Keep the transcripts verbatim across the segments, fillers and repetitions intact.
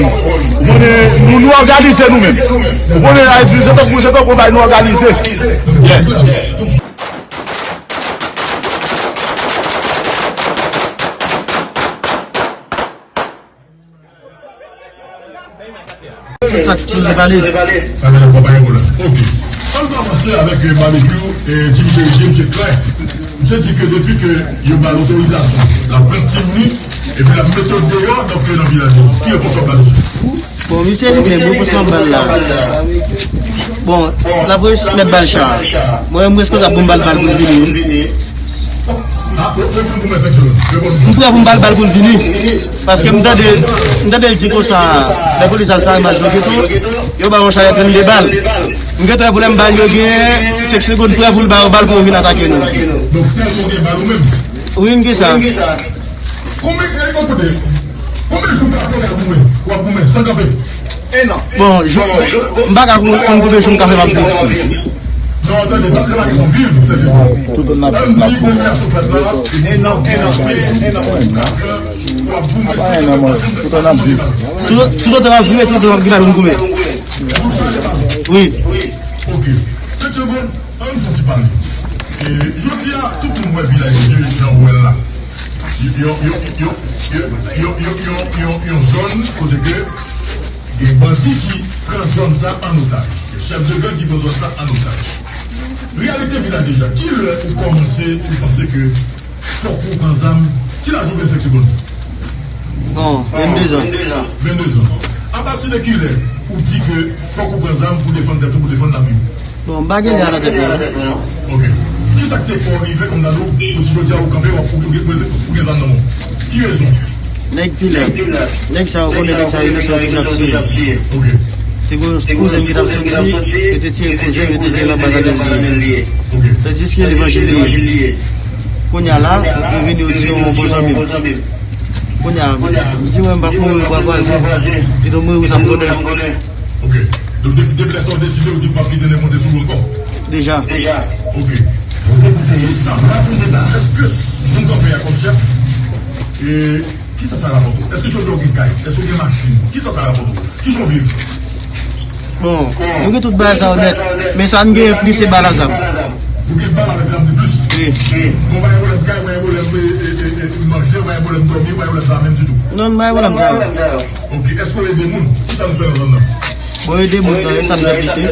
nou. Ou konnen, nou, nou òganize nou menm. Ou konnen, Ayiti, se tankou, se tankou yon bagay nou òganize. Yeah. Tout sa ki pale. Sa vle di pa gen pwoblèm. Ok. Ann avanse avèk, eh, Barbecue, eh, Jimmy Chérizier, misye klè. Misye di ke depi ke yo ba l otorizasyon, l ap pran ti moun, epi l ap mete yo deyò, donk, eh, nan vilaj yo. Ki repons w ap ba misye? Bon, misye li menm, repons mwen ba l la. Bon, l ap remèt ba l cha. Mwen, mwen reskonsab pou m ba l bal pou l vini. M prè pou m ba l bal pou l vini. Paske m tande, m tande l di konsa, lè polis al fè imaj nan geto, yo ba yon chayè trannde bal. M gentan wè pou lè m ba l yo gen senk segonn prè pou l ba yo bal pou yo vin atake nou. Donk, tèlman w gen bal ou menm? Wi, m gen sa. Konbyen, eh, bon, kote? Konbyen jou w ap goumen? W ap goumen san kanpe? Bon, jou, m pa ka konn konbyen jou m ka fè m ap viv. Non, tande, pa, se pa kesyon viv, se, se tout. Tout moun ap viv. Tout, tout otan m ap viv, e tout otan m ap gen bal pou m goumen. Wi. Ok. Segonn, ann fè yon ti pale. E, jodi a, tout moun wè Vilaj de Dye jan ou wè l la. Yon, yon, yon, yon, yon, yon, yon, yon, yon zòn kote ke gen bandi ki pran zòn sa an otaj. Gen chèf de gang ki pran zòn sa an otaj. Reyalite Vilaj de Dye, kilè ou kòmanse ou panse ke fòk ou pran zam? Ki laj ou gen, sèk segonn? Bon, vennde zan. Vennde zan. Apati de kilè ou di ke fòk ou pran zam pou defann tèt ou, pou defann lavi ou? Bon, m pa gen lè a nan tèt mwen non. Ok. Kisa k te fè w rive kòm Dado pou di jodi a ou kanpe, w ap, ou gen, ou gen zam nan men w? Ki rezon? Nèg pilè. Nèg sa yo konnen nèg sa yo inosan yo te jan ap tiye. Ok. Te gen yon kouzen m ki t ap soti, yo te tiye kouzen m, yo te di l anba ladann li ye. Ok. Tandiske levanjil li ye. Kounye a la, yo vini yo tiye yon bon zanmi m. Kounye a, m di mwen m p ap mouri bra kwaze, pito m mouri pou sa m konnen. Ok. Donk depi, depi lè sa w deside, ou di w p ap kite nèg monte sou ou ankò? Deja. Ok. Bon, se pou te ye sa. Rakonte m, èske jan w kanpe a kòm chèf, e, kisa sa rapòte w? Èske jodi a w gen kay? Èske w gen machin? Kisa sa rapòte w? Kijan w viv? Bon, nou gen tout bagay sa yo nèt, men sa n genyen plis se bal a zam. Ou gen bal avèk zam de plis? Wi. Bon, w pa gen pwoblèm kay, w pa gen pwoblèm, e, e, e, e, manje, w pa gen pwoblèm dòmi, w pa gen pwoblèm zam menm ditou? Non, m pa gen pwoblèm sa yo. Ok, èske w ede moun? Kisa nou fè nan zòn nan? Bon, ede moun nan, e sa m t ap di se.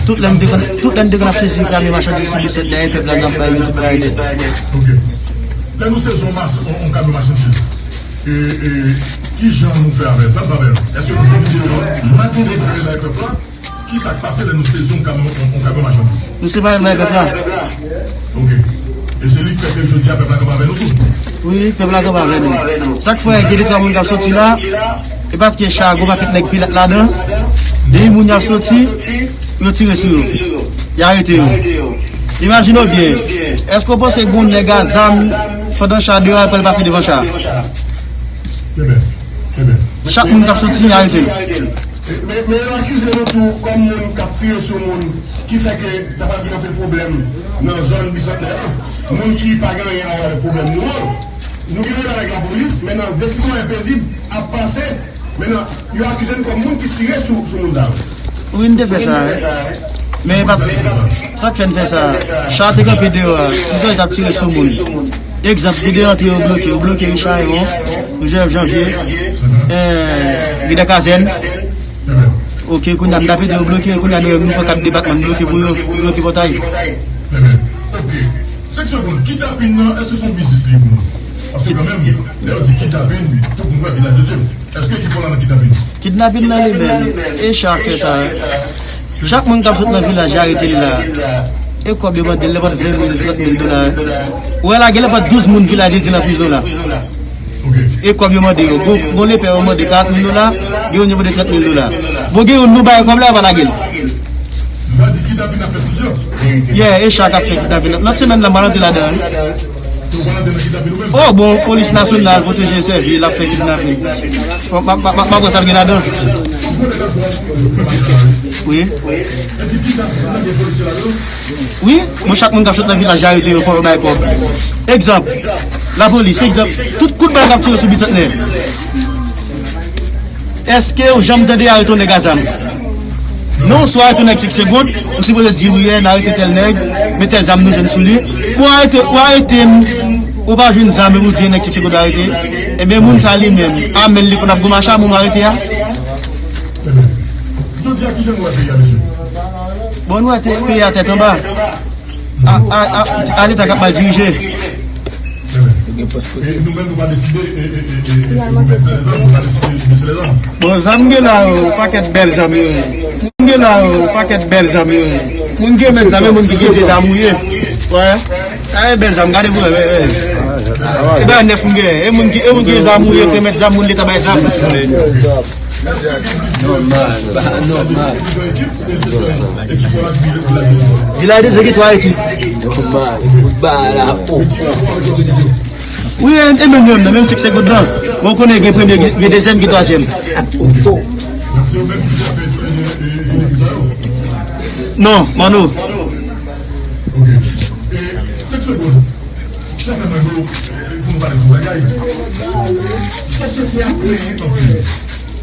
Tout lè m te konn, tout lè m te konn ap sezi kamyon machandiz sou Bisèt la, e pèp la n ap bay yo tout varite. Ok. Lè nou sezi yon mas, yon, yon kamyon machandiz, e, e, kijan nou fè avè l? Sa n fè avè l? Èske nou fè videyo a? Maten de pale bay pèp la? Kisa k pase lè nou sezi yon kamyon, yon, yon kamyon machandiz? Nou separe l bay pèp la. Ok. E se li k fè ke jodi a pèp la kanpe avè nou tou? Wi, pèp la kanpe avè nou. Sa k fè gen de twa moun k ap soti la, e paske cha a gon pakèt nèg pilat ladan. Depi moun y ap soti, yo tire sou yo. Y arete yo. Imajine w byen. Èske w panse gon nèg a zam pandan cha deyò a pral pase devan cha a? Trè byen. Trè byen. Chak moun k ap soti, y arete l. Men, men yo akize nou tou kòm moun k ap tire sou moun, ki fè ke ta pral gen anpil pwoblèm nan zòn Bisantnè an. Moun ki pa gen anyen a wè avèk pwoblèm nou an. Nou gen pwoblèm avèk lapolis, men nan de sitwayen pezib ap pase, men nan, yo akize n kòm moun ki tire sou, sou moun sa yo. Wi, n te fè sa, wi. Men e pa, sa k fè n fè sa, cha te kanpe deyò a, nou te wè t ap tire sou moun. Egzanp, gen de rantre yo bloke, yo bloke Richayon, Jozèf Janvye, eh, Ridan Kazèn. Ok, kounye a n ap ede yo bloke, kounye a nou menm nou pran kat depatman n bloke pou yo, bloke pòtay. Ok. Sèk segonn, kidnapin nan, èske se yon biznis li ye pou nou? Paske kanmenm, lè yo di kidnapin, tout moun wè Vilaj de Dye. Èske ekip ou la nan kidnapin? Kidnapin nan li menm, e cha k fè sa. Chak moun k ap sot nan vilaj la, arete l la. E kòb yo mande l, nenpòt ven mil, trant mil dola. Ou wè la, gen nenpòt douz moun vilaj de Dye nan prizon la. E kòb yo mande yo. Gon, gon lepè yo mande karant mil dola, gen youn yo mande trant mil dola. Bon, gen youn nou bay kòb la, yo pa lage l. Yeah, e cha k ap fè kidnapin nan. Lòt semèn nan, m pral antre ladan, wi. Oh, bon, polis nasyonal pwoteje sèvi, l ap fè kidnapin. Fò, m ap, m ap, m ap wè sa l gen ladan. Wi. Wi, bon, chak moun k ap sot nan vilaj la, arete yo, fò yo bay kòb. Egzanp, lapolis, egzanp, tout kout bal k ap tire sou Bisantnè. Èske ou janm tande yo arete yon nèg a zam? Non, si w arete yon nèg senk segonn, ou sipoze di wi, n arete tèl nèg, men tèl zam nou jwenn sou li. Pou w arete, ou arete m, ou pa jwenn zam epi w di yon nèg senk segonn ou arete. Ebyen, moun sa li menm, a men l li konn ap goumache a moun w arete a. Jodi a, kijan nou wè peyi a, mesye? Bon, nou wè te, peyi a tèt anba. A, a, a, a leta k ap mal dirije. E nou menm, nou pa deside, e, e, e, e, e, nou menm, se lezòm, nou pa deside, se lezòm. Bon, zam gen la, o, pakèt bèl zam yo ye. Moun gen la, o, pakèt bèl zam yo ye. Moun ki remèt zam, e moun ki gen vye zam ou ye. Wè. Sa e bèl zam, gade pou wè, wè, wè. E bagay nèf m gen, e moun ki, e moun ki gen zam ou ye, ki remèt zam, moun leta bay zam. Nòmal, ba nòmal. Vilaj de Dye gen twa ekip. Nòmal, foutbòl la, o. Wi, e, e menm yonn nan, menm senk segonn nan. Bon, ou konnen gen premye, gen, gen dezyèm, gen twazyèm. Non, Mano.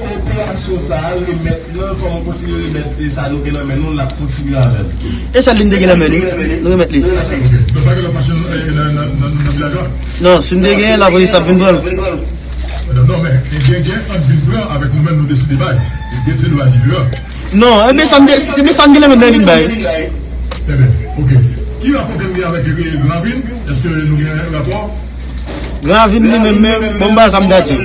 operasyon sa a, remèt lan, kòman kontinye remèt e sa nou gen nan men nou, l ap kontinye avè l. E sa li n te gen nan men li, nou remèt li. Donk, pa gen lòt machin, eh, nan, nan, nan, nan vilaj la? Non, si n te gen, lapolis t ap vin pran l. Non, non, men, gen, gen ant vin pran avèk nou menm, nou deside bay. Gen, gen, nou pa di dehors. Non, e men sa m te, se men sa m genlè menm nan vin bay. Enben, oke. Ki rapò ke nou gen avèk, e, Gravin? Èske nou gen rapò? Gravin li menm, menm, bon, m pa sa m ka di.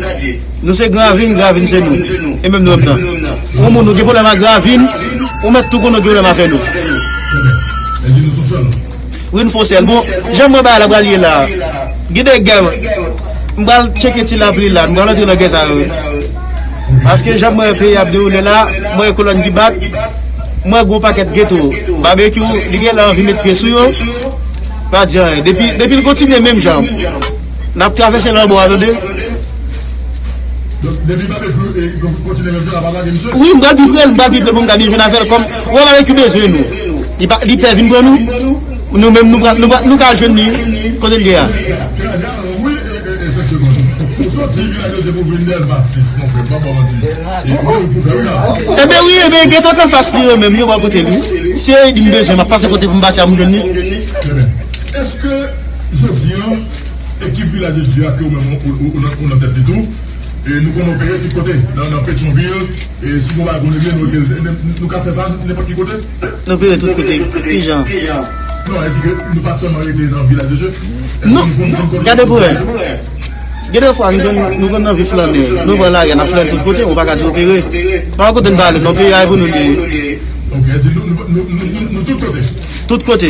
Nou se Gravin, Gravin se nou. E menm nou menm nan. Yon moun nou gen pwoblèm ak Gravin, ou mèt tou konnen gen pwoblèm avè nou. Enben, e di nou sou sòl. Wi, n fè w sèl. Bon, jan m wè bagay la pral ye la, gen de gè, m pral tcheke ti lapli la, m pral antre nan gè sa yo. Paske jan m wè peyi ap dewoule la, m wè kolòn ki bat, m wè gwo pakèt geto. Babekyou, li genlè anvi met pye sou yo, pa di anyen. Depi, depi l kontinye menm jan, n ap travèse lanmò a, tande. Donk, depi Babekyou, e, kon-, kontinye menm jan, n ap atake misye? Wi, m pral pi pre l, m pral pi pre l pou m ka byen jwenn avè l kòm, ou wè Babekyou bezwen nou. Li pa, li pè vin pran nou. Nou menm, nou pral, nou pral, nou ka jwenn li kote l ye a. Wi, e, e, e, sèk segonn. Ou soti Vilaj de Dye pou vin Dèlma sis, monchè, pa ba w manti. E, ou, ou fè wi la. Enben wi, enben, gentan k anfas li yo menm, yo bò kote li. Si yo di m bezwen, m ap pase kote pou m pase a pou m jwenn li. Enben, èske jodi a, ekip Vilaj de Dye a ke ou menm ou, ou, ou, ou nan, ou nan tèt li tou, e nou konn opere tout kote, nan, nan Petyonvil, e si nou pa konn regle, nou regle, nou, nou ka fè sa nenpòt ki kote? Nou opere tout kote, ki jan? Non, e di ke nou pa sèlman rete nan Vilaj de Dye. Non, gade pou wè. Gen de fwa, nou konn, nou konn anvi flannen, nou pran lari a, n ap flannen tout kote, ou pa ka di opere. Pa kote n pa ale, non, peyi a e pou nou li ye. Ok, e di nou, nou, nou, nou, nou, nou tout kote. Tout kote.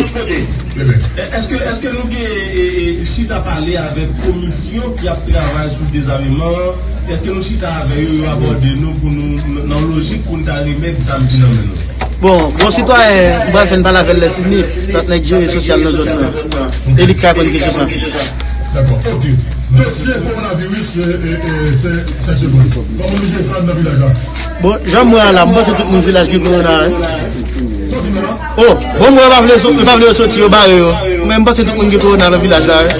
Enben. Èske, èske nou gen, e, e, chita pale avèk komisyon ki ap travay sou dezameman an? Èske nou chita avè yo, yo abòde nou pou nou, nan lojik pou n ta remèt zam ki nan men nou? Bon, bon sitwayen, m pral fè n pale avè l lè fini, tout nèg jere sosyal nan zòn nan. E li k ka konn kesyon sa. Dakò, ok. Dosye kowonaviris, e, e, e, se, se segonn. Kòman nou jere sa nan vilaj la? Bon, jan m wè a la, m panse tout moun vilaj gen kowona, wi. Oh, bon, mwen pa vle, yo pa vle yo soti, yo bare yo. Men m panse tout moun gen kowona nan vilaj la, wi.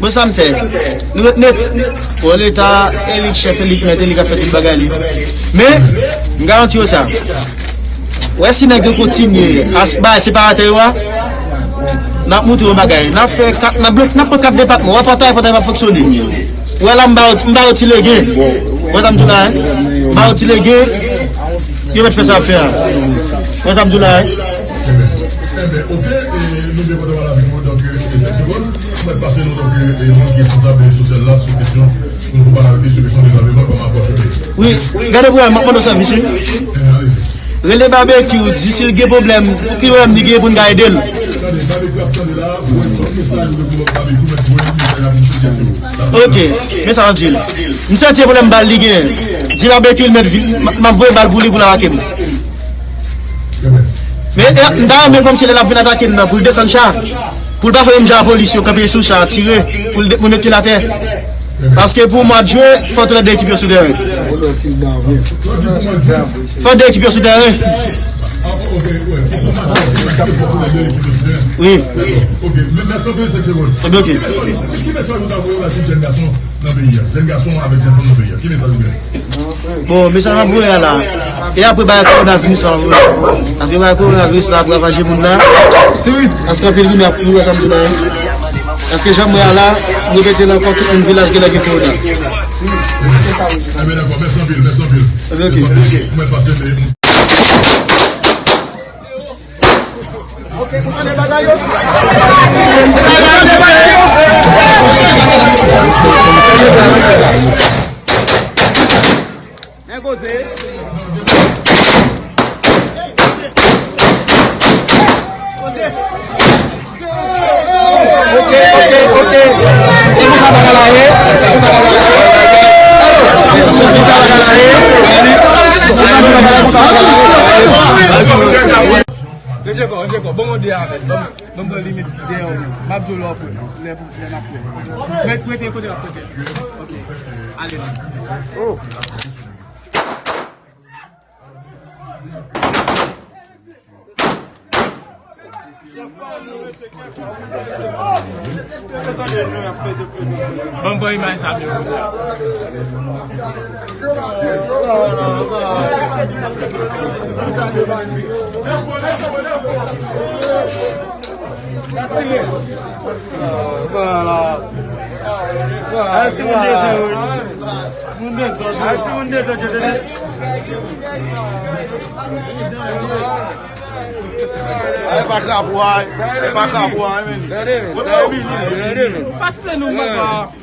Bon, sa n fè? Nou ret nèt. Bon, Leta, e li k chèf, e li k mèt, e li k ap fè tout bagay li. Men, m garanti yo sa. Wè si nèg yo kontinye a bay separatè yo a, n ap montre yon bagay. N ap fè kat, n ap bloke, n ap pran kat depatman. Wè pòtay, pòtay p ap fonksyone. Wè la, m ba yo, m ba yo ti legen. Wè sa m di w la, hein? M ba yo ti legen. Yo mèt fè sa y ap fè a. Wè sa m di w la, hein? Enben, ok, e nou byen kontan pale avèk nou, donk, e, sèt segonn. Mwen pase nou, donk, e, e, moun ki responsab sosyal la sou kesyon, pou nou pale avèk li sou kesyon dezameman kòman apwòch yo te ye. Wi, gade pou wè, m ap mande w sèvis, wi. Enben, alezi. Rele Babekyou, di si l gen pwoblèm, pou ki pwoblèm li gen pou n ka ede l. Tande, Babekyou ap tande la, voye tout mesaj ou gen pou Babekyou, mèt voye mesaj la pou misye tèt yo. Ok, men sa m ap di l. M santi e pwoblèm bal li gen. Di Babekyou l mèt vin, m, m ap voye bal pou li pou l atake m. Men, e, m ta renmen kòmsi lè l ap vin atake m nan, pou l desann cha. Pou l pa fè menm jan a polis yo, kanpe sou cha, tire, pou l de, pou l mete l atè. Paske pou mwa de jen, fò tout lè de ekip yo sou teren. Fò de ekip yo sou teren. Wi. Ok, mèsi anpil, sèk segonn. Ebyen, ok. Ki mesaj ou ta voye la tout jèn gason nan peyi a? Jèn gason avèk jèn fanm nan peyi a. Ki mesaj ou gen? Bon, mesaj m ap voye a la. E apre bagay kowonaviris la, m ap voye. Paske bagay kowonaviris la ap ravaje mond la. Paske anpil rimè ap, nou wè sa m di la, hein. Paske jan m wè a la, m repete l ankò, tout moun vilaj genlè gen kowona. Enben, dakò, mèsi anpil, mèsi anpil. Enben, ok. Mèsi anpil. Mwen pase, se Men koze. Ok, ok, ok. Se konsa bagay la ye. Se konsa bagay la ye. Se konsa bagay la ye. Rejeko, rejeko, bon, mwen de avè l. Ban m, ban m pran limit dèyè w. M ap di w lè w prè. Lè, lè n ap prè. Mèt prete kote n ap prete. Ok. Ale la. Ban m pran imaj sa byen kounye a. Voilà. Al timoun desann, wi. Timoun desann. Al timoun desann, yo tande. Ay, pa krapo, ay. Ay, pa krapo, ay, men. Tande, men. Tande, men. Pas le nou, papa.